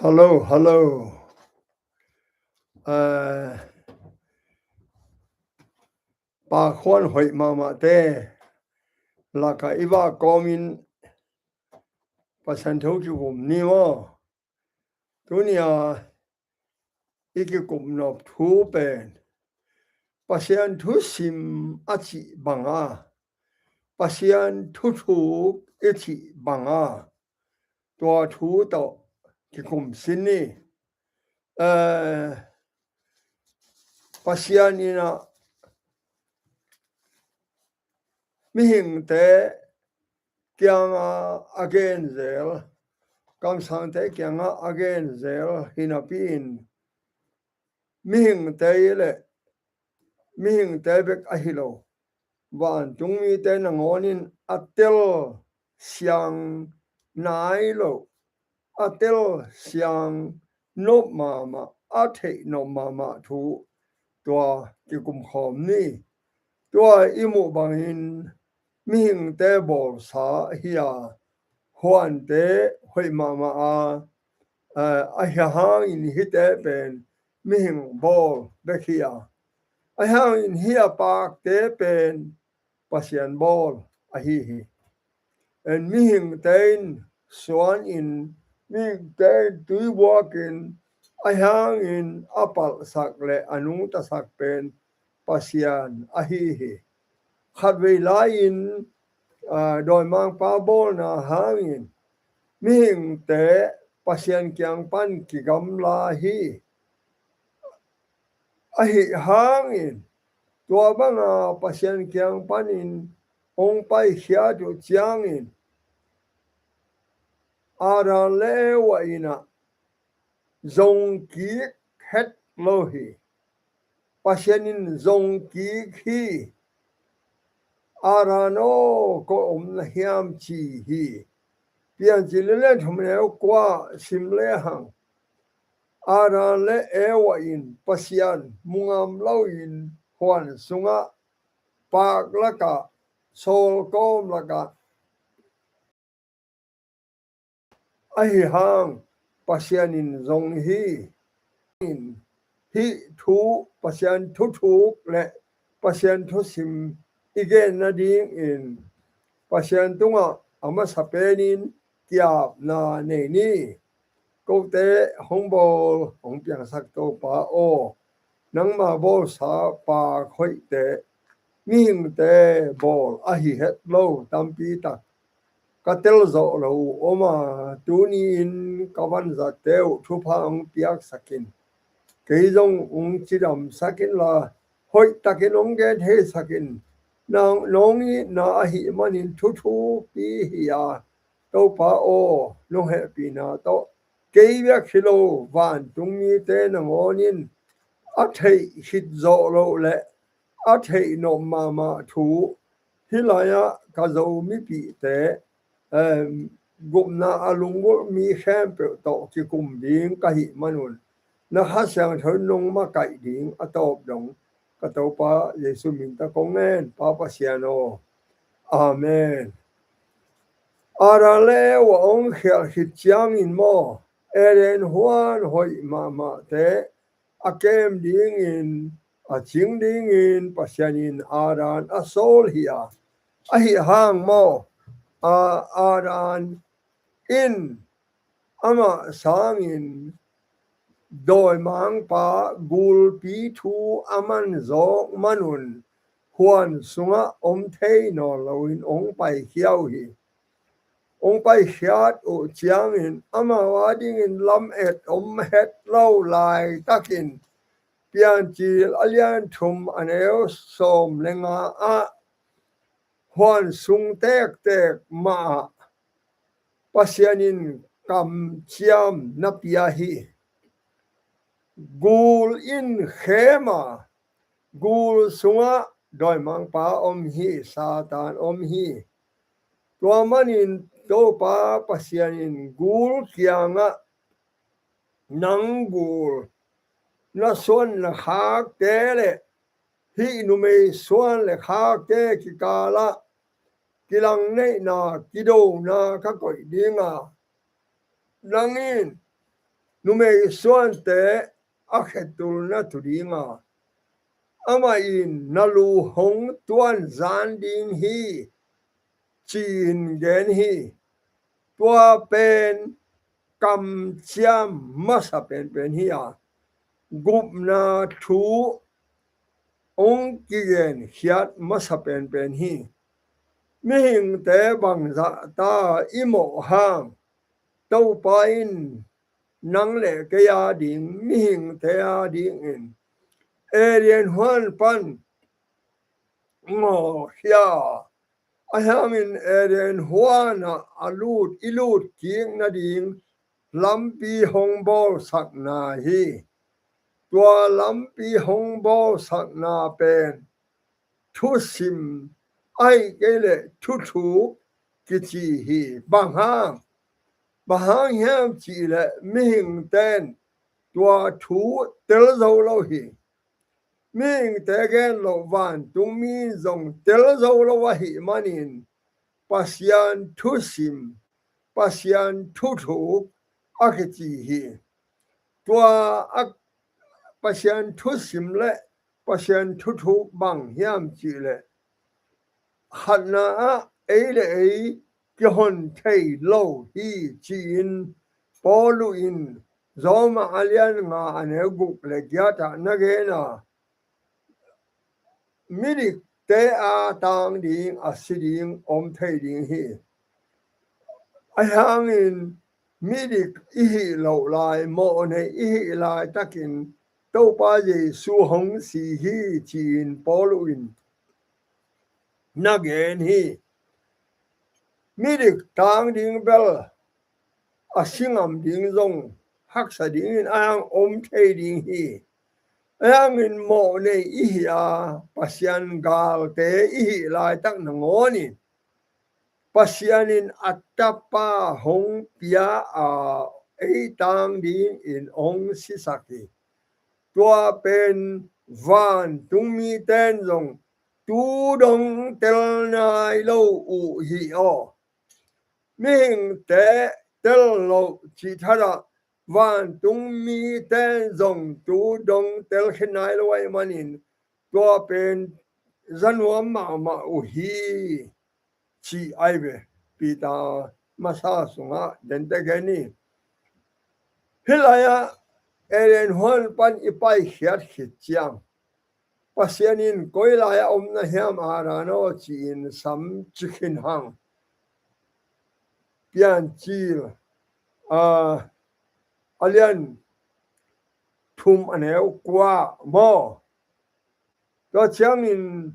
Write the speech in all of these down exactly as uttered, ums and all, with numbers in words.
Hello, hello. Eh, pa khuan hoih mahmahte lakah i vak kawmin Pasian thu kikum ni maw? Tunia i kikum nop thu pen Pasian thusim a cih banga, Pasian thuthuk i cih banga, tua thu tawh kikum sin ni. Eh, Pasian in ah mihingte kianga a gen zel, kamsangte kianga a gen zel hi napi in, mihingte le mihingte bek ahi lo, vantungmite nangawn in a tel siang nai lo, a tel siang nop mahmah, a theih nop mahmah thu tua kikum khawm ni. Tua i muh bangin mihingte bawlsa hi a, huante hoih mahmah a, eh, ahi hangin hihte pen mihing bawl bek hi a, ahi hangin hih a pakte pen Pasian bawl ahi hi. En, mihingte in suan in, mihingte in tui buak in, ahi hangin a palhsak le a nungtasak pen Pasian ahi hi. Khatvei lai-in, ah, dawimangpa bawlna hangin mihingte Pasian kiang pan kigamla hi. Ahi hangin tua banga Pasian kiang panin hong paikhiat uh ciangin Adam le Eva in ah zong kik het lo hi. Pasian in zong kik hi. Adam aw, koi om na hiam, ci hi. Piancil lian thum neu kua sim lehang, Adam le Eva in Pasian mu ngam loin huan sungah, paak lakah, sawlkawm lakah, ahi hang Pasian in zong hi. In hih thu, Pasian thuthuk le Pasian thusim i gen nadingin Pasian tungah a masa penin ki-apna nei ni. Kote hong bawl hong piangsak Topa aw, nangma bawlsa pa hoihte, mihingte bawl ahi het lo tampi tak ka tel zawh lo uh om a, tuni-in ka vanzatte uh thupha hong piaksak in. Kei zong hong cidamsak inla, hoihtakin hong gen theisak in. Nang, nong itna ahih manin thuthukpi hi a, Topa aw, nong hehpihna tawh kei bek hi lo, vantungmite nangawn in a theih khit zawh loh le a theih nop mahmah thu, hih lai-ah ka Zo mipihte, em, gupna a lunggulh mi khempeuh tawh kikum ding ka hih manun, na Kha Siangtho in nong makaih ding a tawp dong ka Topa Jesu min tawh kong ngen, Pa Pasian aw. Amen. Adam le Eva hong khialh khit ciangin maw, Eden huan hoih mahmahte a kem dingin, a cing dingin Pasian in Adam a sawl hi a, ahi hang maw, a, Adam in amah sangin dawimangpa gulpi thu a man zawk manun huan sungah om thei nawn loin hong paikhia uh hi. Hong paikhiat uh ciangin amau adingin lamet om het lo laitakin, Piancil a lian thum a neu sawm le nga ah, huan sung tektek mah ah Pasian in kamciam na pia hi. Gul in khem a, gul sungah dawimangpa om hi, Satan om hi. Tua manin Topa Pasian in gul kiangah, nang gul, na suan na khakte le hih numei suan le khakte kikalah kilangneihna, kidona ka koih ding a, nang in numei suante a khetul na tu ding a, amah in na lu hong tuanzan ding hi, ci-in gen hi. Tua pen kamciam masa penpen hi a, gupna thu hong kigenkhiat masa penpen hi. Mihingte bangzah ta i mawh hang, Topa in nang le kei a ding, mihingte a dingin Eden huan pan ngawhkhia, ahi hangin Eden huanah a lut, i lut kik nading lampi hong bawlsakna hi. Tua lampi hong bawlsakna pen thusim, ahih kei leh thuthuk kici hi. Bang hang, bang hang hiam cihleh mihingten tua thu tel zo lo hi. Mihingte gen loh vantungmi zong tel zo lo ahih manin Pasian thusim, Pasian thuthuk a kici hi. Tua a Pasian thusim le Pasian thuthuk bang hiam cihleh, khatna ah ei le ei kihon thei lo hi, ci-in Paulu in Roma a lian nga a neu guk le giat ah na gen a, midikte a tang ding, a si ding om thei ding hi. Ahi hangin midik i hih loh lai, mawhnei i hih laitakin Topa Jesu hong si hi, ci-in Paulu in na gen hi. Midik tang ding bel a si ngam ding zong haksa dingin a hang om thei ding hi. Ahi hangin mawhnei i hih a, Pasian galte i hih laitak nangawnin Pasian in a Tapa hong pia a, ei tang dingin hong sisak hi. Tua pen vantungmiten zong tu dong tel nai lo uh hi aw. Mihingte tel loh cih thadah vantungmiten zong tu dong tel khin nai lo ahih manin tua pen za nuam mahmah uh hi, ci ai ve. Peter masa sungah dente gen hi. Hih lai-ah Eden huan pan i paikhiat khit ciang Pasian in koi lai-ah om na hiam Adam aw, ci-in sam ci khin hang. Piancil a, a lian thum a neu kua maw? Tua ciangin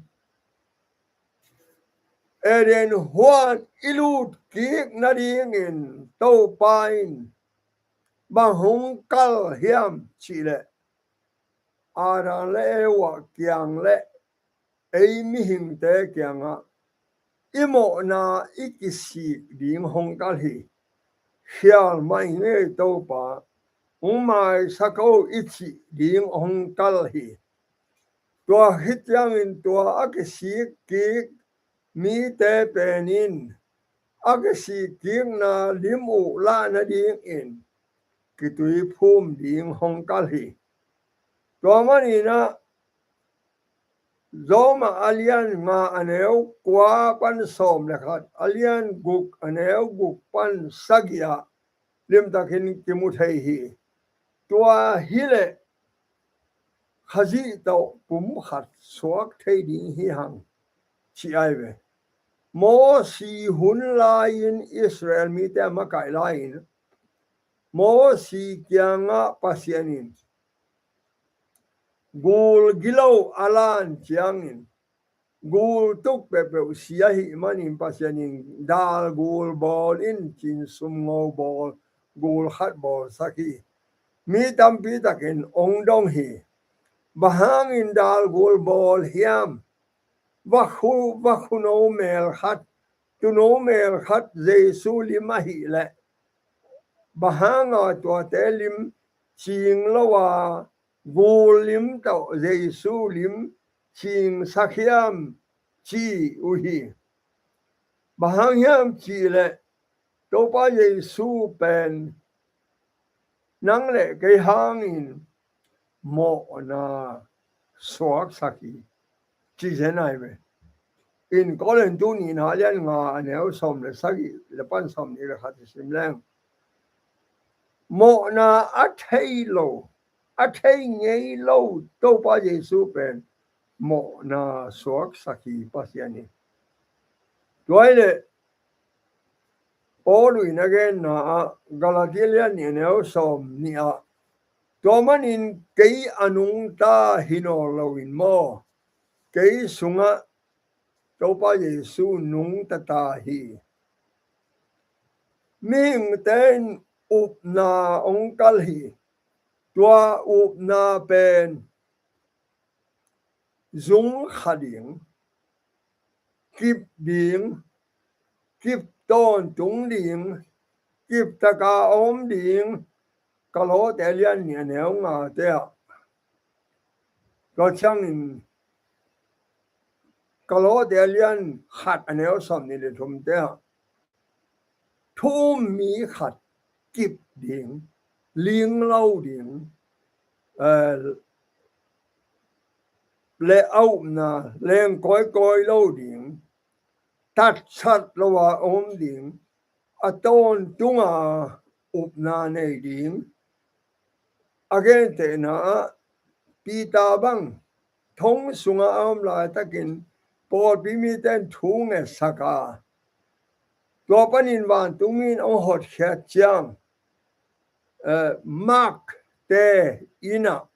Eden huan i lut kik nadingin Topa in bang hong kal hiam cihleh, Adam le Eva kiang le ei mihingte kiangah i mawhna i kisik ding hong kal hi. Khial mah hi ngei Topa, hong maisak o i cih ding hong kal hi. Tua khit ciangin tua a kisik kik mite pen in a kisik kikna lim uh lah nadingin kituiphum ding hong kal hi. Tua maninah Roma a lian nga a neu kua pan sawm le khat, a lian guk a neu guk pan sagih ah limtakin kimu thei hi. Tua hileh Khazih tawh pumkhat suak thei ding hi hang, ci ai ve. Mosi hun lai-in Israel mite a makaih lai-in Mosi kiangah Pasian in gul gilo a lan ciangin gul tuk peuhpeuh si ahih manin Pasian in dal gul bawl in, cin sumngo bawl, gul khat bawlsak hi. Mi tampi takin hong dong hi. Bang hangin dal gul bawl hiam? Vakhu, vakhuno mel khat, tuuno mel khat Jesu lim ahih leh, bang hanga tuate lim cing lo a, gul lim tawh Jesu lim cingsak hiam, ci uh hi. Bang hang hiam cihleh Topa Jesu pen nang le kei hangin mawhna suaksak hi, ci zen ai ve. In Korintu nihna lian nga a neu sawm le sagih le pan sawm nih le khat i sim leng, mawhna a thei lo, a thei ngei lo Topa Jesu pen mawhna suaksak hi Pasian hi. Tua hi leh Paul in a genna ah Galatia lian nih a neu sawm nih ah, tua manin kei a nungta hi nawn loin maw, kei sungah Topa Jesu nungta ta hi. Mihingte in upna hong kal hi. Tua upna pen zung kha ding, kip ding, kip tawntung ding, kip taka om ding, Kolose lian nih a neu ngate ah. Tua ciangin Kolose lian khat a neu sawm nih le thumte ah, thu um mi khat kip ding, ling lo ding, eh, le a upna leng kawikawi lo ding, tatsat lo a om ding, a tawntunga upna nei ding. A gentehna ah Peter bang thong sungah a om laitakin pawlpi mite in thu ngetsak a, tua panin vantungmi in hong hotkhiat ciang, eh, Mark te inn ah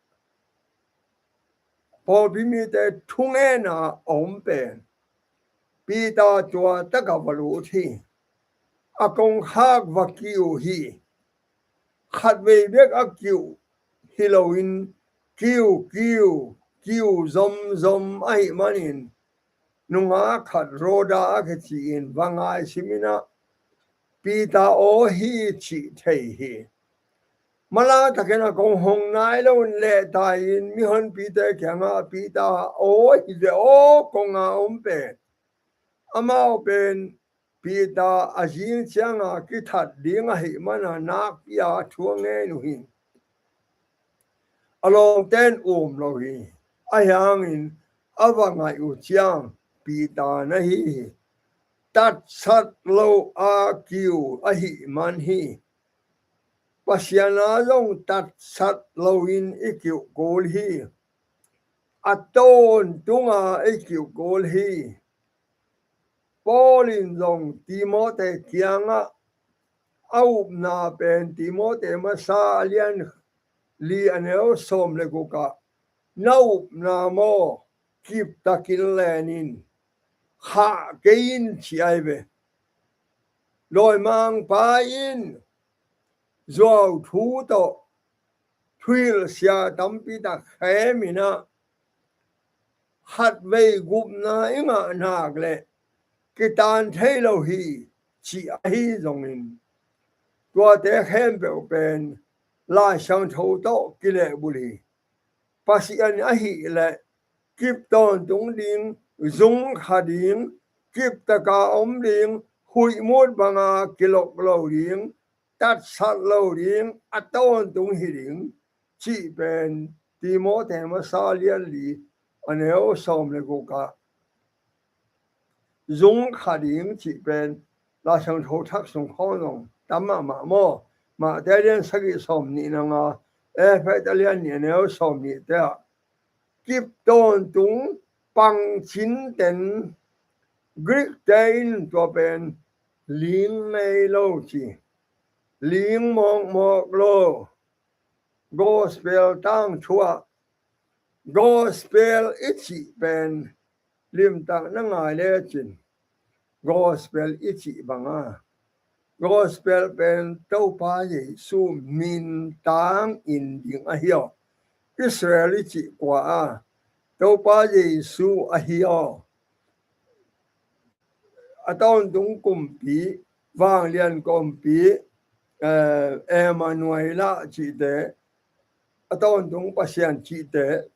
pawlpi mite thungetna a om pen Peter tua takah va lut hi. A kongkhak va kiu hi. Khatvei bek a kiu hi loin kiu, kiu, kiu zomzom ahih manin nungak khat Roda a kici in va ngaihsim in ah Peter aw hi cih thei hi. Mala takin a kong hong nai loin lehtai in mihonpite kiangah Peter aw hi ve aw kong a om pen, amau pen Peter a zing cianga kithat ding ahih mana nakpi a thu a ngen uh hi. A lawmte in um lo hi. Ahi hangin a va ngaih uh ciang Peter na hi hi. Tatsat lo a kiu ahih man hi. Pasian a zong tatsat loin i kiuh kul hi. A tawntunga i kiuh kul hi. Paul in zong Timote kiangah a upna pen Timote masa a lian li a neu sawm le gukah na upna maw kiptakin lenin khah kei in ci ai ve. Lawimangpa in zuau thu tawh thuhilhsia tampi tak khem in ah khatvei gupna i ngah nak leh kitan thei lo hi cih ahi zongin tuate khempeuh pen Lai Siangtho tawh kilehbulh hi. Pasian ahih leh kip tawntung ding, zung kha ding, kip taka om ding, huihmut banga kilok lo ding, tatsat lo ding, a tawntung hi ding cih pen Timote masa lian li a neu sawm le gukah zung kha ding cih pen Lai Siangtho thak sung khawng zong tam mahmah maw? Mate lian sagih sawm nih na nga, Efesa lian nih a neu sawm nihte ah kip tawntung pangcin ten Greek te in tua pen ling ngei lo ci, ling mawkmawk lo. Gospel tangthu ah gospel i cih pen limtak na ngai lecin gospel i cih banga gospel pen Topa Jesu min tangin ding ahi aw. Israel i cih kua a Topa Jesu ahi aw. A tawntung kumpi, vanglian kumpi, eh, Emmanuel cihte, a tawntung Pasian cihte,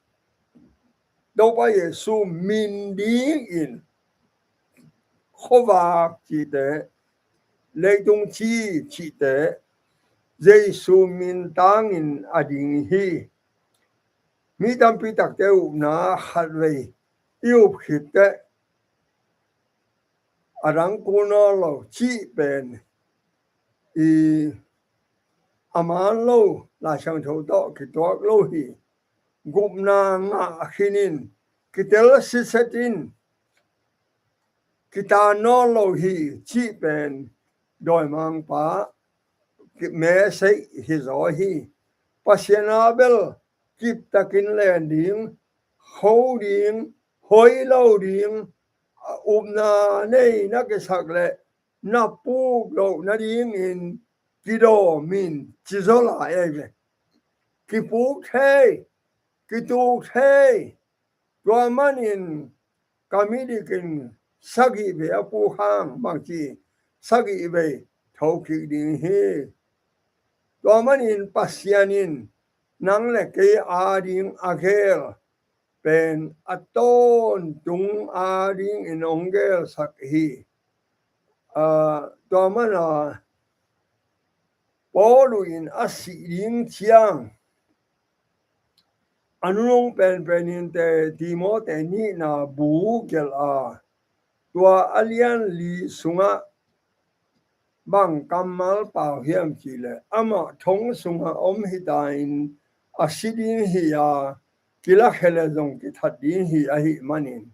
Topa Jesu min dingin khuavak cihte, leitung ci cihte, Jesu min tangin a ding hi. Mi tampi takte upna khatvei i up khit teh a dang kul nawn lo cih pen i a man lo, Lai Siangtho tawh kituak lo hi. Gupna ngah khinin kitel sitset in kitan nawn lo hi cih pen dawimangpa message hi zaw hi. Pasian a bel kiptakin len ding, kho ding, hoi lo ding, a upna nei na kisak leh na puk loh nadingin kidawm in ci zaw lai ei ve. Kipuk thei, kituk thei. Tua manin ka midik in sagih vei a puk hang bangci sagih vei thokik ding hi. Tua manin Pasian in nang le kei a ding a gel pen a tawntung a dingin hong gelsak hi. Aa, tua mana Paul in a sih ding ciang a nunung penpen in te Timothy nihna bu gelh a, tua a lian li sungah bang kammal pau hiam cihleh amah thong sungah om hita in a si ding hi a, kilakhia le zong kithat ding hi ahih manin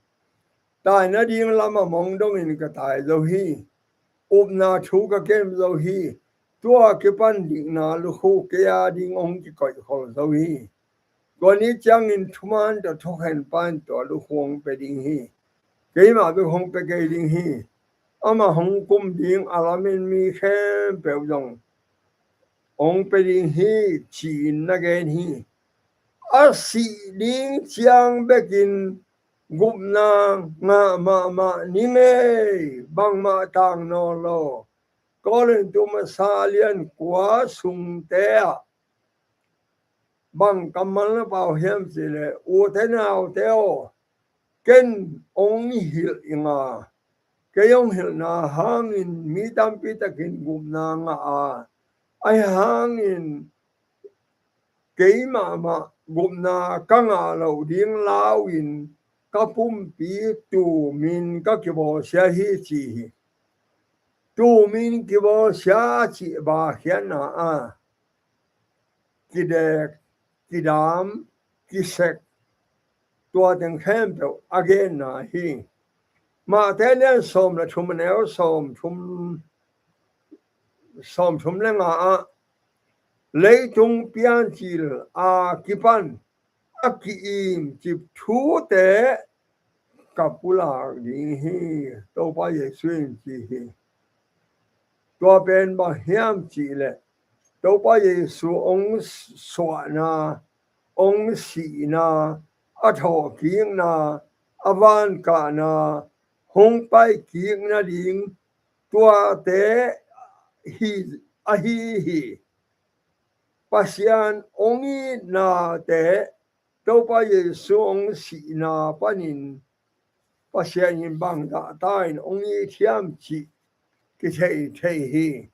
tai nading lamah mong dongin ka tai zo hi. Upna thu ka kem zo hi. Tua kipan dikna lukhu kei a ding hong kikoihkhol zo hi. Tua ni ciangin thuman tawh thukhen pa in tua lukhu hong pia ding hi. Keimah bek hong pia kei ding hi. Amah hong kum ding a lamin mi khempeuh zong hong pia ding hi ci-in na gen hi. A sih ding ciang bekin gupna ngah mahmah ni ngei, bangmah tang nawn lo. Korintu masa lian kua sungte ah bang kammal na pau hiam cihleh, ute naute aw, ken hong hilh ing a, kei hong hilhna hangin mi tampi takin gupna ngah a, ahi hangin kei mahmah gupna ka ngah loh ding lau-in ka pumpi tumin ka kibawlsia hi ci hi. Tumin kibawlsia cih bakhiatna a kidek, kidam, kisek, tua teng khempeuh a genna hi. Mate lian sawm le thum a neu sawm thum, sawm thum le nga ah leitung piancil a kipan a ki-imcip thute ka pulak ding hi, Topa Jesu in ci hi. Tua pen bang hiam cihleh Topa Jesu hong suahna, hong sihna, a thawhkikna, a vankahna, hong paikik nading tuate hi, ahi hi. Pasian hong itnate, Topa Jesu hong sihna panin Pasian in bangzah ta in hong it hiam cih kithei thei hi.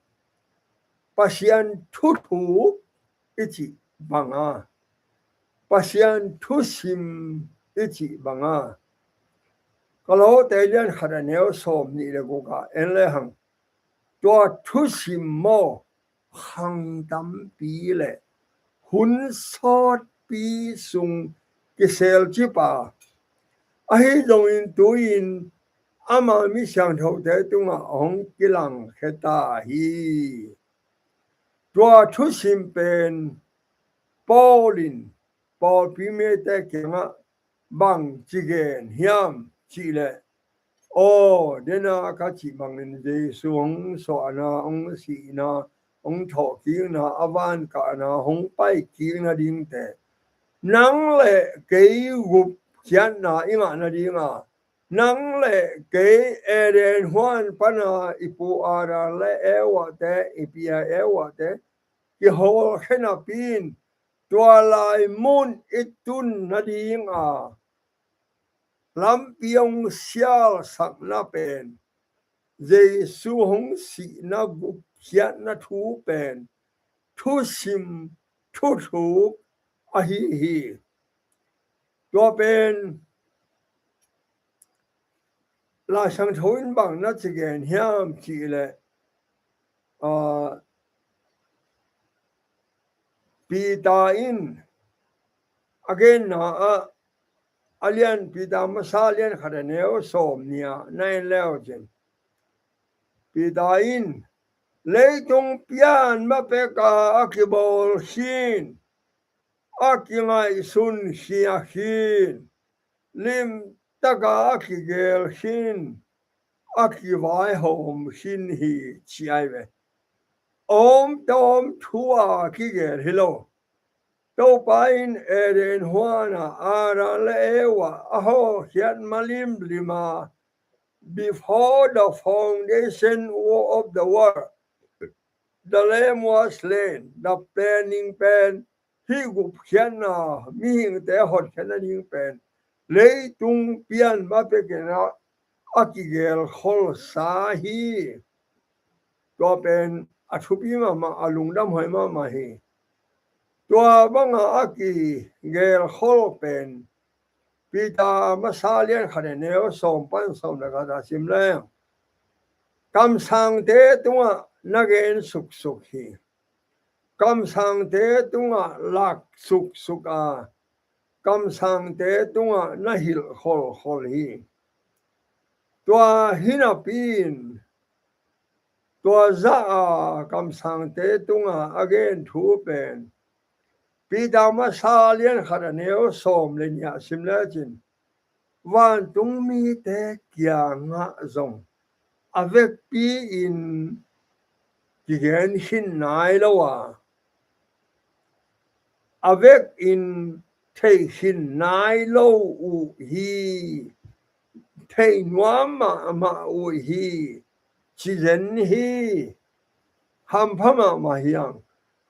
Pasian thuthu i cih banga, Pasian thusim i cih banga, Kolose lian khat a neu sawm nih le guk ah en lehang, tua thusim maw, khang tampi le hun sawtpi sung kiselcip a, ahi zongin tu-in ama mi siangthote tungah hong kilangkhia ta hi. Tua thusim pen Paul in pawlpi mite kiangah bang ci gen hiam cihleh, aw, dena ka cih bangin Jesu hong suahna, hong sihna, hong thawhkikna, a vankahna, hong paikikna dingte nang le kei gupkhiatna i ngah nadinga, nang le kei Eden huan pana i pu Adam le Eva te, i pi Eva te kihawlkhia napi in tua lai mun i tun nadinga lampi hong sialsakna pen, Jesu hong sihna gupkhiatna thu pen thusim thuthuk ahi hi. Tua pen Lai Siangtho in bang na ci gen hiam cih leh, aa, Peter in a genna ah, a lian, Peter masa lian khat a neu sawm nih ah na en leu cin, Peter in, leitung pian ma pek a a kibawl khin, a kingaihsun khia khin, limtak a a kigel khin, a kivaihawm khin hi, ci ai ve. Om tawm thu a kigel hi lo. Topa in Eden huan ah Adam le Eva a hawlkhiat malimlim a, before the foundation of the world, the Lamb was slain, the planning pen, hih gupkhiatna, mihingte hotkhiatna ding pen leitung pian ma pek in a, a kigelkholsa hi. Tua pen a thupi mahmah, a lungdamhuai mahmah hi. Tua bang a a kigelkhol pen Peter masa lian khat a neu sawm pan sawm le khat ah sim leng, kamsangte tungah na gen suksuk hi. Kamsangte tungah lak suksuk a, kamsangte tungah na hilh kholkhol hi. Tua hi napi in, tua zah a kamsangte tungah a gen thu pen Peter masa lian khat a neu sawm le nih ah sim lecin, vantung mite kiangah zong a vekpi-in kigen khin nai lo a, a vekin thei khin nai lo uh hi, thei nuam mahmah uh hi, ci zen hi. Hampha mahmah hi hang.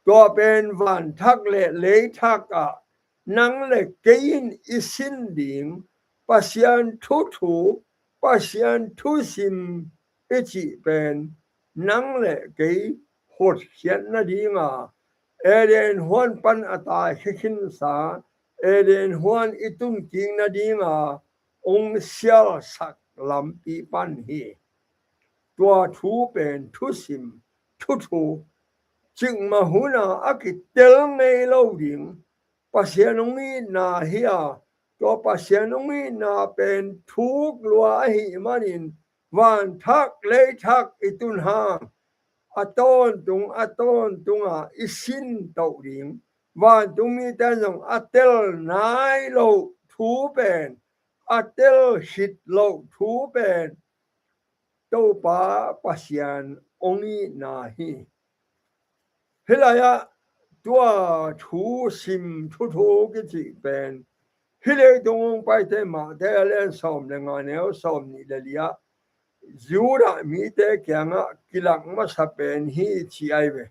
Tua pen vanthak le leithak ah nang le kei in i sin ding Pasian thuthuk, Pasian thusim i cih pen nang le kei hotkhiat nadinga, Eden huan pan a taikhia khinsa, Eden huan i tunkik nadinga hong sialsak lampi pan hi. Tua thu pen thusim, thuthuk, cikmah hun a a kitel ngei lo ding Pasian hong itna hi a, tua Pasian hong itna pen thuk lua ahih manin vanthak leithak i tun hang a tawntung a tawntung a i sin toh ding, vantung mite zong a tel nai loh thu pen, a tel khit loh thu pen Topa Pasian hong itna hi. Hih lai-ah tua thusim thuthuk i cih pen hih leitung hong paite Mate a lian sawm le nga neu sawm nih le li-ah Judah mite kiangah kilak masa pen hi ci ai ve.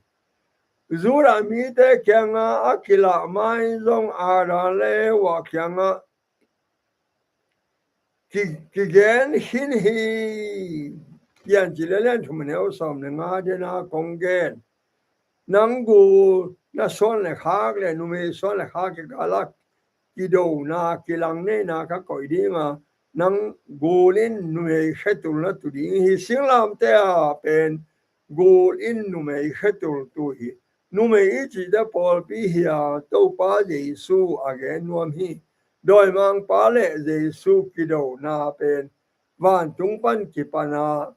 Judah mite kiangah a kilak ma-in zong Adam le Eva kiangah ki, kigen khin hi. Piancil a lian thum neu sawm le nga dena kong gen, nang gul na suan le khak le numei suan le khak kikal ah kidona kilang neihna ka koih dinga, nang gul in numei khetul na tu ding hi. Singlamteh ah pen gul in numei khetul tu hi. Numei i cihte pawlpi hi a, Topa Jesu a gen nuam hi. Dawimangpa le Jesu kidona pen vantung pan kipana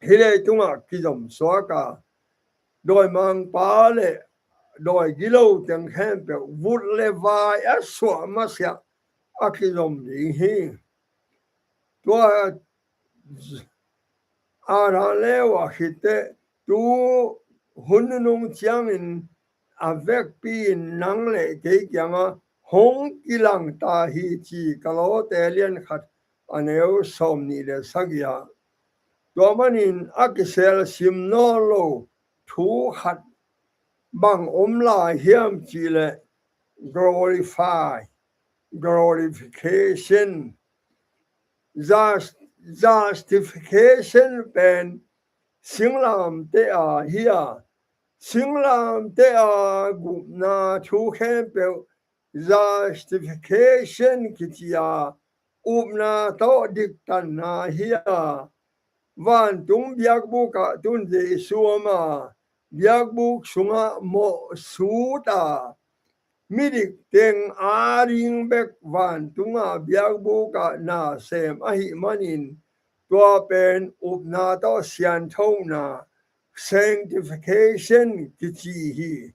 hih leitungah kizomsuak a, dawimangpa le dawi gilo teng khempeuh vut le vai a suah masiah a kizom ding hi. Tua Adam le Eva khit teh tu hun nunung ciangin a vekpi-in nang le kei kiangah hong kilang ta hi ci Kolose lian khat a neu sawm nih le sagih ah. Tua manin a kisel sim nawn lo thu khat bang om lai hiam cih leh glorify, glorification, jus-, justification pen singlamteh ah hi a, Singlamteh a gupna thu khempeuh justification kici a, upna tawh diktanna hi a, vantung biakbuk ah tun Jesu om a, biakbuk sungah mawhsut a, midik teng ading bek vantung a biakbuk ah nasem ahih manin, tua pen upna tawh sianthona, sanctification kici hi.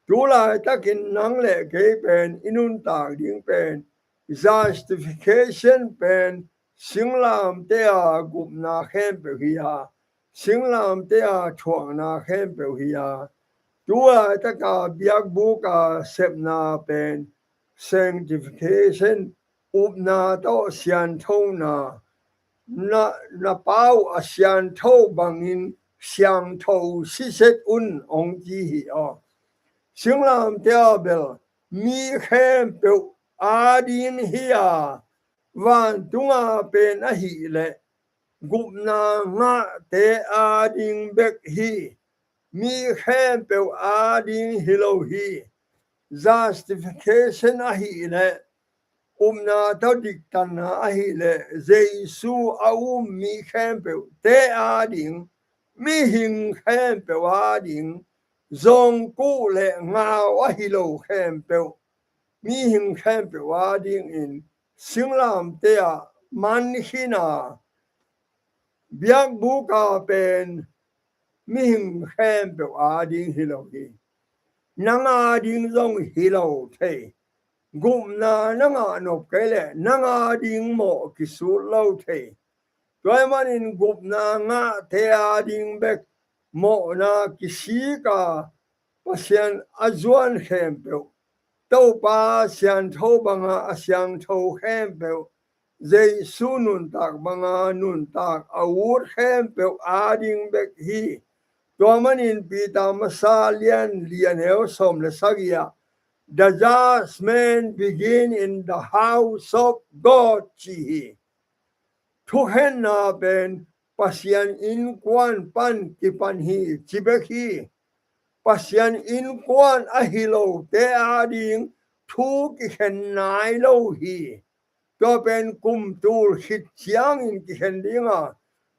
Tu laitakin nang le kei pen i nuntak ding pen justification pen singlamteh a gupna khempeuh hi a, singlamteh a thuakna khempeuh hi a, tu laitaka biakbuk a sepna pen sanctification, upna tawh sianthona, na, na Pa uh a siantho bangin siangtho siset un hong ci hi aw. Singlamteh a bel mi khempeuh ading hi a, vantung a pen ahih leh gupna ngahte ading bek hi, mi khempeuh ading hi lo hi. Justification ahih leh, upna tawh diktanna ahih leh, Jesu a um mi khempeuhte ading, mihing khempeuh ading, zong kuh le ngau ahi lo khempeuh, mihing khempeuh adingin singlamteh ah man khin a, biakbuk a pen mihing khempeuh ading hi lo hi. Nang ading zong hi lo thei. Gupna na ngah nop kei leh nang ading mawh kisut lo thei. Tua ahih manin gupna ngahte ading bek mawhna kisik a, Pasian a zuan khempeuh, Topa siantho banga a siangtho khempeuh, Jesu nuntak banga nuntak a ut khempeuh ading bek hi. Tua manin Peter masa lian li a neu sawm le sagih ah, "The judgment begin in the house of God," ci hi. Thukhenna pen Pasian innkuan pan kipan hi, ci bek hi. Pasian innkuan ahi lote ading thu kikhen nai lo hi. Tua pen kum tul khit ciangin kikhen ding a,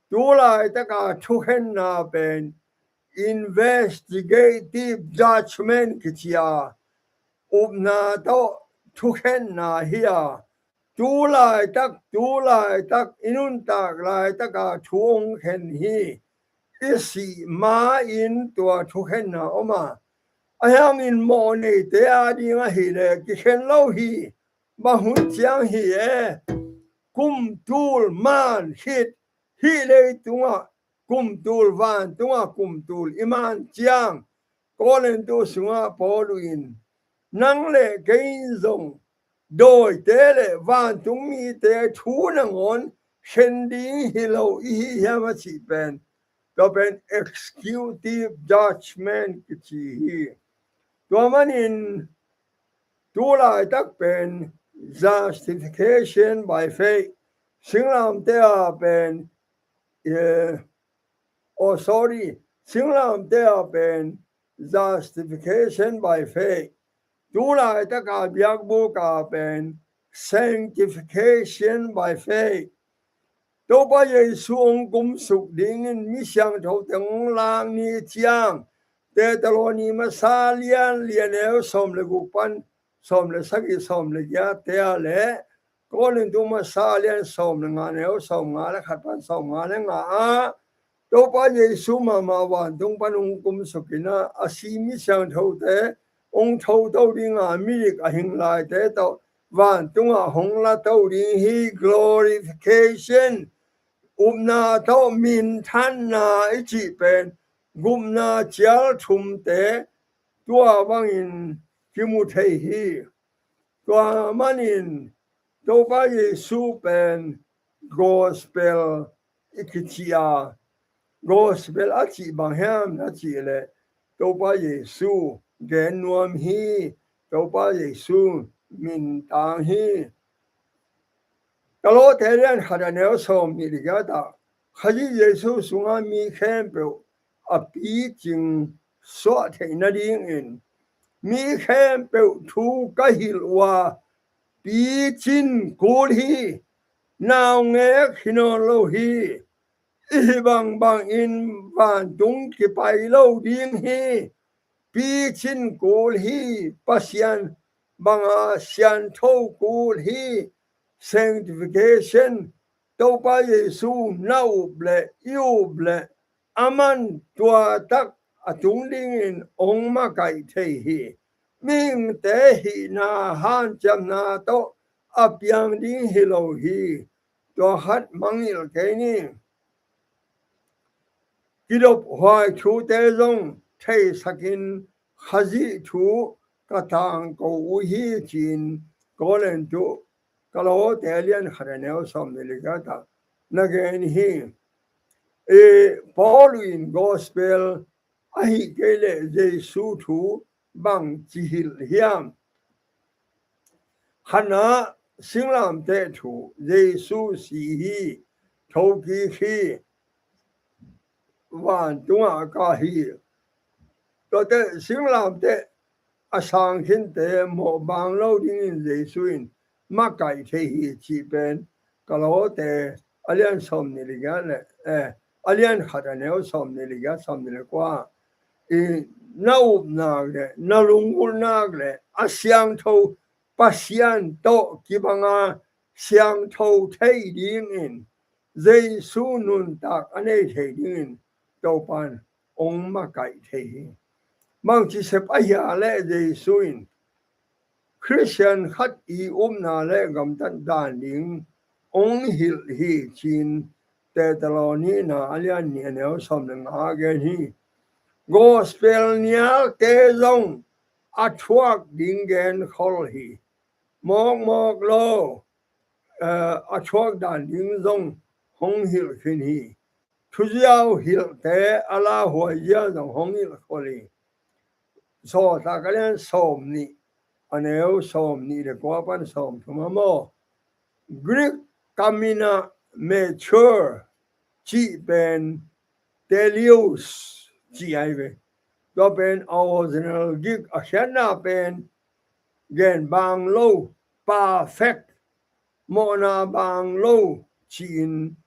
tu laitaka thukhenna pen investigative judgment kici a, upna tawh thukhenna hi a, tu laitak, tu laitak, i nuntak laitaka thu hong khen hi. I sih ma-in tua thukhenna om a, ahi hangin mawh neite ading ahih leh kikhen lo hi. Bang hun ciang hi e, kum tul man khit, hih leitungah kum tul, vantungah kum tul i man ciang, Korintu sungah Paul in, nang le kei in zong dawite le vantung mite thu nangawn khen ding hi lo i hi hiam a cih pen, tua pen executive judgment kici hi. Tua manin tu laitak pen justification by faith, singlamteh a pen, eh, oh, sorry, singlamteh a pen justification by faith. Tu laitaka biakbuk a pen sanctification by faith. Topa Jesu hong kumsuk dingin mi siangthote hong lak ni ciang, Thesalonika masa lian li a neu sawm le guk pan sawm le sagih, sawm le giat te ah le Korintu masa lian sawm le nga neu sawm nga le khat pan sawm nga le nga ah, Topa Jesu mahmah vantung pan hong kumsuk in ah, a si mi siangthote hong thoto ding a, midik a hing laite tawh vantungah hong lato ding hi. Glorification, upna tawh minthanna i cih pen gupna cial thumte tua bangin kimu thei hi. Tua manin Topa Jesu pen gospel i kici a, gospel a cih bang hiam na cih leh Topa Jesu gen nuam hi, Topa Jesu mintang hi. Kolose lian khat a neu sawm nih le giat ah, Khazih Jesu sungah mi khempeuh a picing suah theih nadingin mi khempeuh thu ka hilh uh a, picin kul hi, naungek hi nawn lo hi. I hih bangbangin vantung kipai lo ding hi. Picin kul hi, Pasian banga siangtho kul hi. Sanctification, Topa Jesu na up le i up le aman tua tak a tung dingin ong makaih thei hi. Mihingte hihna hanciamna tawh a piang ding hi lo hi. Tua khat mangngilh kei ni. Kidop huai thute zong theisakin Khazih thu ka tangko uh hi, ci-in Korintu, ka lawmte, a lian khat a neu sawmnih le giat ah na gen hi. E, Paul in gospel ahih kei leh Jesu thu bang ci hilh hiam? Khatna, singlamteh thu, Jesu si hi, thokik hi, vantungah kah hi. Tuate singlamteh a sang khinte mawhbang lo dingin Jesu in makaih thei hi, cih pen ka lawmte, a lian sawmnih le giat le, eh, a lian khat a neu sawmnih le giat, sawmnih le kua, i na upna le na lunggulhna le a siangtho Pasian tawh kibanga siangtho thei dingin, Jesu nuntak a nei thei dingin Topan ong makaih thei hi. Bangci sep ahia leh Jesu in Khristian khat i upna le gamtat dan ding ong hilh hi, ci-in Thesalonika a lian nih a neu sawm le nga gen hi. Gospel nialte zong a thuak ding gen khol hi. Mawkmawk lo, eh, a thuak dan ding zong hong hilh khin hi. Thuziau hilhte a lauhuai zia zong hong hilh khol hi. Sawltak a lian sawmnih a neu sawmnih le kua pan sawmthum a maw. Greek kam in ah mature cih pen teleos cih ahi ve. Tua pen original Greek a khiatna pen gen bang lo, perfect, mawhna bang lo ci-in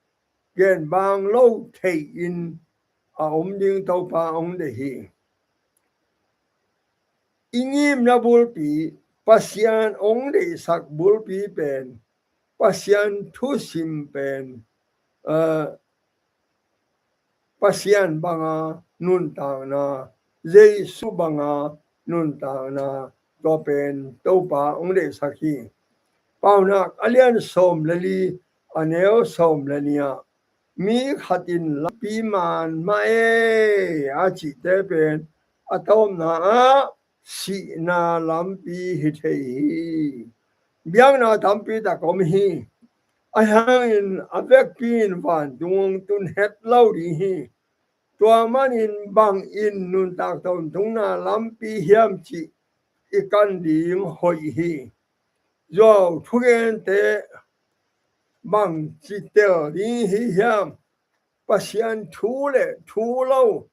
gen bang lo thei-in a om ding Topa ong deih hi. I ngimna bulpi, Pasian ong deihsak bulpi pen, Pasian thusim pen, eh, Pasian banga nuntakna, Jesu banga nuntakna, tua pen Topa ong deihsak hi. Paunak a lian sawm le li a neu sawm le nih ah, mi khat in lampi man mah e a cihte pen a tawpna ah sihna lampi hi thei hi. Biakna tampi tak om hi. Ahi hangin a vekpi in vantung ong tun het lo ding hi. Tua manin bangin nuntak tawntungna lampi hiam cih i kan ding hoih hi. Zuau thugente bangci tel ding hi hiam? Pasian thu le thu lo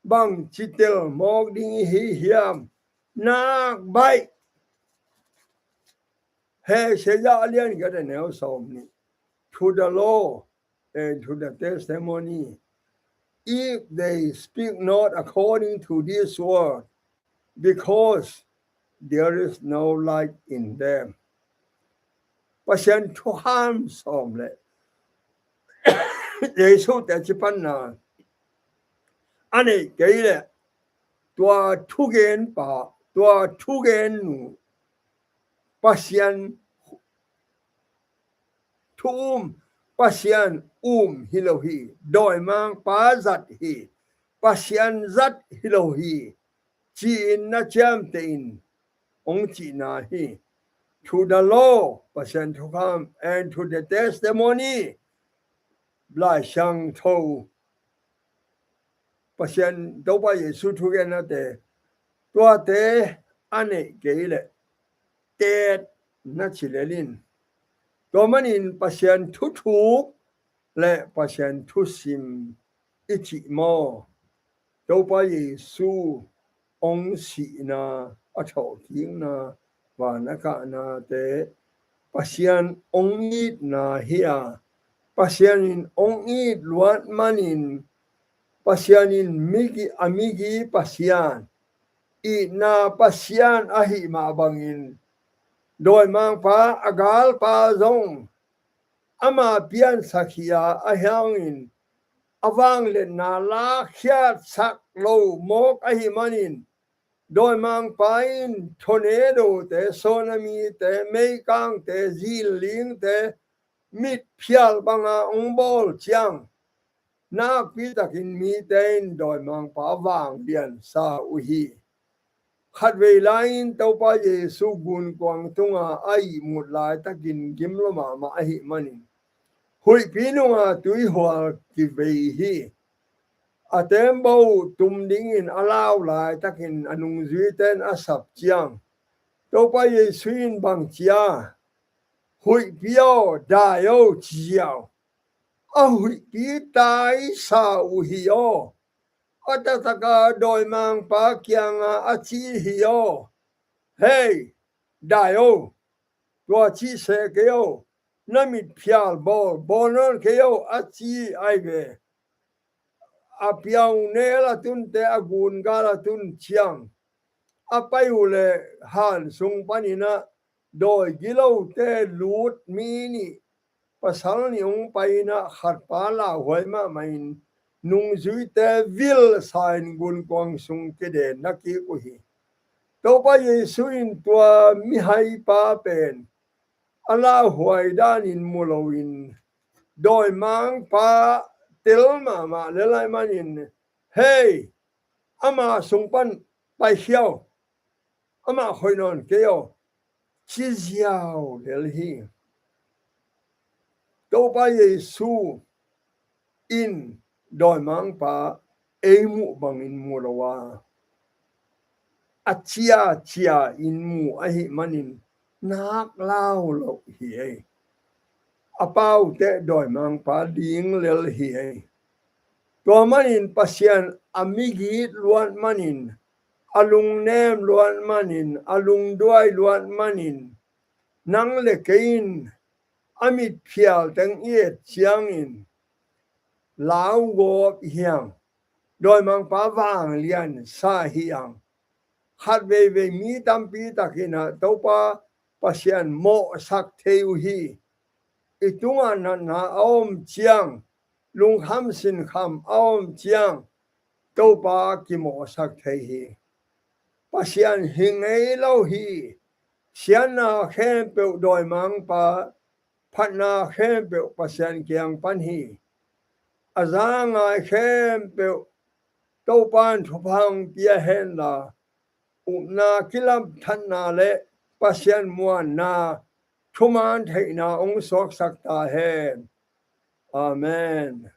bangci tel mawk ding hi hiam? Nak baih. Hesaya a lian giat a neu sawmnih. To the law and to the testimony, if they speak not according to this word, because there is no light in them. Pasian thukham sawm le Jesu teci panna a neih kei leh tua thugen pa, tua thugen nu, Pasian thu um, Pasian um hi lo hi, dawimangpa zat hi, Pasian zat hi lo hi, ci-in na ciamteh in ong cihna hi. To the law, Pasian thukham, and to the testimony, Lai Siangtho, Pasian Topa Jesu thugennate, tuate a neih kei leh teet na ci lel in. Tua manin Pasian thuthuk le Pasian thusim i cih maw? Topa Jesu hong sihna, a thawhkikna, van a kahnate Pasian hong itna hi a, Pasian in hong it luat manin Pasian in migi, a migi Pasian, itna Pasian ahih mah bangin dawimangpa a galpa zong ama piansak hi a, ahi hangin a vangliatna lakkhiatsak lo mawk ahih manin dawimangpa in tornadote, tsunamite, meikangte, zillingte, mitphial banga hong bawl ciang nakpi takin mite in dawimangpa vangliansa uh hi. Khatvei lai-in Topa Jesu gunkuang tunga a ihmut laitakin gim lua mahmah ahih manin huihpi nunga tuihual kivei hi. A tembaw tum dingin a lau laitakin a nungzuite in a sap ciang Topa Jesu in bang ci a, huihpi aw, dai o, ci ziau. A huihpi taisa uh hi aw. A taktaka dawimangpa kianga a ci hi aw, hei, dai o, tua cih seh kei o, na mitphial bawl, bawl nawn kei o, a ci ai ve. A piaunel a tunte, a gungal a tun ciang a pai uh leh han sung paninah dawi gilote lut mi nih, pasal nih hong pai inah khatpa lauhuai mahmah in nungzuite vilsa in gunkuang sung kiden na kik uh hi. Topa Jesu in tua mihaipa pen a lauhuai danin mu loin dawimangpa tel mahmah lel ahih manin, hei, ama sung pan paikhia o, amah khoih nawn kei o, ci ziau lel hi. Topa Jesu in dawimangpa ei muh bangin mu lo a, a ciacia in mu ahih manin nak lau lo hi ei. A paute dawimangpa ding lel hi ei. Tua manin Pasian a migit luat manin, a lungnem luat manin, a lungduai luat manin, nang le kei in a mitphial teng i et ciangin lau gawp hiang, dawimangpa vangliansa hiang. Khat veivei mi tampi takinah Topa Pasian mawhsak thei uh hi. I tungah natna a om ciang, lungkham sinkham a om ciang, Topa kimawhsak thei hi. Pasian hi ngei lo hi. Siatna khempeuh dawimangpa, phatna khempeuh Pasian kiang pan hi. A za ngai khempeuh Topa in thupha hong pia henla, upna, kilamthatna le Pasian muanna thuman theihna hong suaksak ta hen. Amen.